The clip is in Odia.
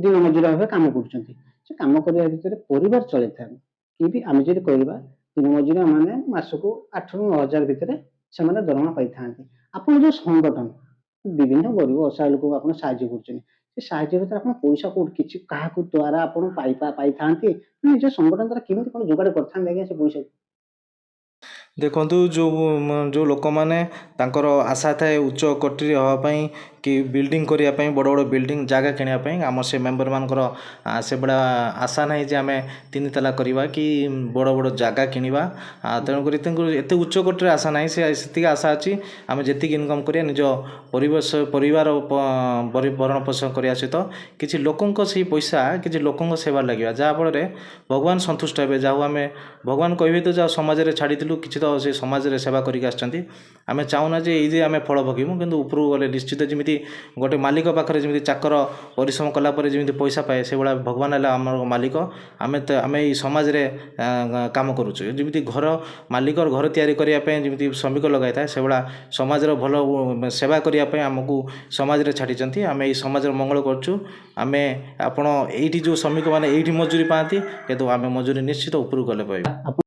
ଦିନ ମଜୁରିଆ ଭାବେ କାମ କରୁଛନ୍ତି, ସେ କାମ କରିବା ଭିତରେ ପରିବାର ଚଳେଇଥାନ୍ତି କି ବି ଆମେ ଯଦି କହିବା ଦିନ ମଜୁରିଆ ମାନେ ମାସକୁ 8ରୁ 9 ହଜାର ଭିତରେ ସେମାନେ ଦରମା ପାଇଥାନ୍ତି। ଆପଣ ଯୋଉ ସଂଗଠନ ବିଭିନ୍ନ ଗରିବ ଅସହାୟ ଲୋକଙ୍କୁ ଆପଣ ସାହାଯ୍ୟ କରୁଛନ୍ତି, ସେ ସାହାଯ୍ୟ ଭିତରେ ଆପଣ ପଇସା କୋଉଠି କିଛି କାହାକୁ ଦ୍ଵାରା ଆପଣ ପାଇଥାନ୍ତି, ନିଜ ସଂଗଠନ ଦ୍ୱାରା କେମିତି କଣ ଯୋଗାଡ଼ କରିଥାନ୍ତି ଆଜ୍ଞା ସେ ପଇସାକୁ? ଦେଖନ୍ତୁ, ଯେଉଁ ଯେଉଁ ଲୋକମାନେ ତାଙ୍କର ଆଶା ଥାଏ ଉଚ୍ଚ କୋଟିର ହେବା ପାଇଁ କି ବିଲ୍ଡିଂ କରିବା ପାଇଁ, ବଡ଼ ବଡ଼ ବିଲ୍ଡିଂ, ଜାଗା କିଣିବା ପାଇଁ, ଆମ ସେ ମେମ୍ବରମାନଙ୍କର ସେଭଳିଆ ଆଶା ନାହିଁ ଯେ ଆମେ ତିନି ତାଲା କରିବା କି ବଡ଼ ବଡ଼ ଜାଗା କିଣିବା। ତେଣୁକରି ତାଙ୍କୁ ଏତେ ଉଚ୍ଚ କୋଟିର ଆଶା ନାହିଁ। ସେ ସେତିକି ଆଶା ଅଛି, ଆମେ ଯେତିକି ଇନକମ୍ କରିବା ନିଜ ପରିବେଶ ପରିବାର ଭରଣ ପୋଷଣ କରିବା ସହିତ କିଛି ଲୋକଙ୍କ ସେଇ ପଇସା କିଛି ଲୋକଙ୍କ ସେବାରେ ଲାଗିବା, ଯାହାଫଳରେ ଭଗବାନ ସନ୍ତୁଷ୍ଟ ହେବେ। ଯାହା ହଉ, ଆମେ ଭଗବାନ କହିବେ ତ ଯାହା ସମାଜରେ ଛାଡ଼ିଥିଲୁ, କିଛି ତ ସେ ସମାଜରେ ସେବା କରିକି ଆସିଛନ୍ତି। ଆମେ ଚାହୁଁନା ଯେ ଏଇ ଯେ ଆମେ ଫଳ ଭୋଗିବୁ, କିନ୍ତୁ ଉପରକୁ ଗଲେ ନିଶ୍ଚିତ ଯେମିତି ଗୋଟେ ମାଲିକ ପାଖରେ ଯେମିତି ଚାକର ପରିଶ୍ରମ କଲା ପରେ ଯେମିତି ପଇସା ପାଏ, ସେଇଭଳିଆ ଭଗବାନ ହେଲା ଆମର ମାଲିକ। ଆମେ ତ ଆମେ ଏଇ ସମାଜରେ କାମ କରୁଛୁ। ଯେମିତି ଘର ମାଲିକର ଘର ତିଆରି କରିବା ପାଇଁ ଯେମିତି ଶ୍ରମିକ ଲଗାଇଥାଏ, ସେଇଭଳିଆ ସମାଜର ଭଲ ସେବା କରିବା ପାଇଁ ଆମକୁ ସମାଜରେ ଛାଡ଼ିଛନ୍ତି। ଆମେ ଏଇ ସମାଜର ମଙ୍ଗଳ କରୁଛୁ। ଆମେ ଆପଣ ଏଇଠି ଯେଉଁ ଶ୍ରମିକମାନେ ଏଇଠି ମଜୁରୀ ପାଆନ୍ତି, କିନ୍ତୁ ଆମେ ମଜୁରୀ ନିଶ୍ଚିତ ଉପରକୁ ଗଲେ ପାଇବୁ। ଆପଣ